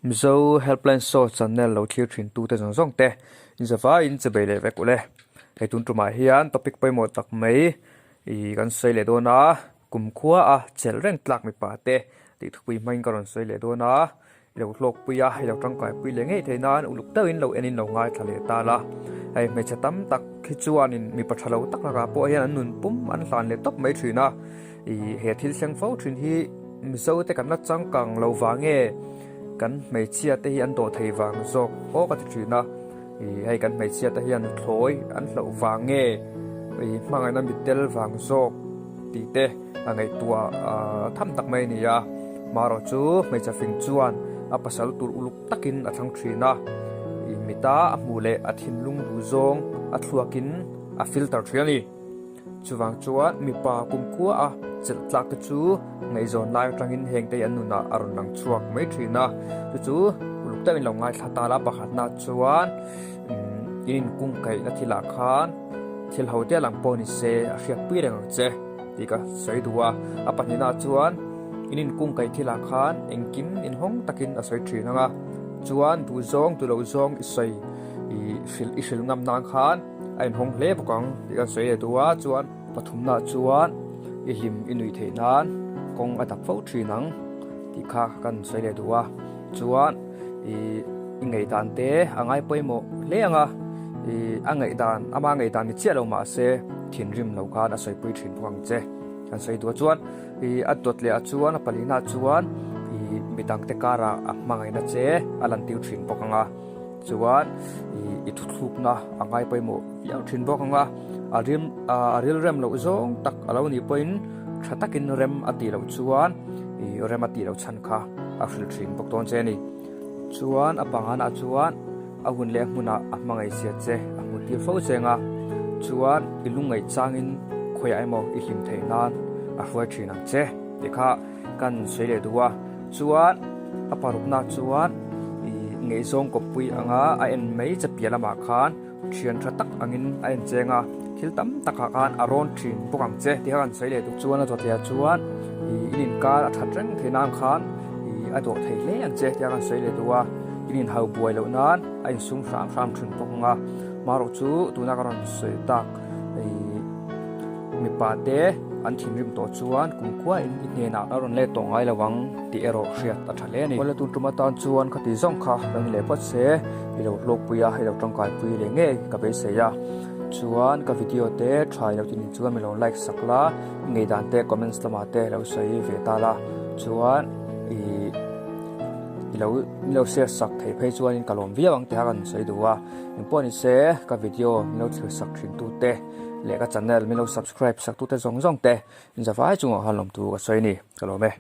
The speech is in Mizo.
Mizo Helpline Source channel lo thlir thin tute zawng zawng te inzavaiin che bei leh vek ule. Hei tun tumah hian topic pawimawh tak mai ih kan sawi leh dawn a, kumkhua a chelh reng tlak mipa te tih thupui hmangin ka rawn sawi leh dawn a, i lo hlawkpui a, i lo tangkaipui leh ngei theih nan uluk deuhin lo enin lo ngaithla leh ta la. Hei hmeichhe tam tak hi chuanin mipa tha lo tak lakah pawh hian an nun pum an hlan leh tawp mai thin a, ih he thil thleng fo thin hi Mizo te kan la changkang lo vang nge kan hmeichhia te hi an dawh thei vang zawk aw ka ti thin a, ih hei kan hmeichhia te hian thlawi an hlauh vang nge ih hmangaihna mittel vang zawk tih te a ngaihtuah ah tham tak mai a ni a, marawh chu hmeichhe fing chuan a pasal tur uluk takin a thlang thin a, ih mita a hmuh leh a thinlung duh zawng a thluakin a filter thin a ni. Chuvang chuan mipa kumkhua a chelh tlak te chu ngaihzawn lai atangin heng te hi an nunah a rawn lang chhuak mai thin a, chu chu uluk deuhin lo ngaithla ta la pakhatna chuan umm in inkungkaihna thilah khan thil ho te lang pawh ni se a hriatpui reng ang che tih ka sawi duh a, a pahnihna chuan in inkungkaih thilah khan engkim inhawng takin a sawi thin ang a, chuan duhzawng duhloh zawng i sawi ih hrilh i hrilh ngam nan khan. A inhawng hle bawk ang tih kan sawi leh duh a, chuan pathumna chuan i hlim i nuih theih nan kawng a dap fo thin ang tih kha kan sawi leh duh a, chuan ih i ngaihdan te a ngai pawimawh hle ang a, ih a ngaihdan ama ngaihdan ni chiah lo mahse thinrim lo khan a sawipui thin bawk ang che kan sawi duh a, chuan ih a dawt leh ah chuan a palina chuan ih midangte karah a hmangaihna che a lantir thin bawk ang a. Chuan i thuthlukna a ngai pawimawh viau thin bawk ang a, a rim a rilrem loh zawng tak a lo nih pawhin tha takin rem a tih loh chuan i rem a tih loh chhan kha a hrilh thin bawk dawn che a ni. Chuan a panganah chuan a hun leh a hmunah a hmangaih zia che a hmu tir fo cheng a, chuan i lungngaih changin khawiah emaw i hlim theih nan a hruai thin ang che tih kha kan sawi leh duh a. Chuan a parukna chuan ih ngaihzawng kawppui anga a en mai che piah lamah khan thian tha tak angin a en cheng a, thil tam takah khan a rawn thin bawk ang che tih kha kan sawi leh duh. Chuan a dawtliah chuan ih in inkar a that reng theih nan khan ih a dawh thei hle ang che tih kha kan sawi leh duh a, in inhau buai loh nan a insum hram hram thin bawk ang a, marawh chu tuna ka rawn sawi tak ih. Mipa te an thinrim tawh chuan kumkhua in i hnenah a rawn let tawh ngai lo ang tih erawh hriat a tha hle a ni. Awle tun tum atan chuan khati zawng kha lo ni leh phawt se, i lo hlawkpui a, i lo tangkaipui leh ngei ka beisei a. Chuan ka video te tha i lo ti nih chuan mi lo like sak la, i ngeidan te comments lamah te lo sawi ve ta la, chuan i i lo i lo share sak theih phei chuanin ka lawm viau ang tih kha kan sawi duh a. Engpawh ni se ka video min lo thlir sak thin tute. Leh ka channel min lo subscribe sak tute zawng zawng te in zavai chungah khan lawmtu ka sawi a ni ka lawm e.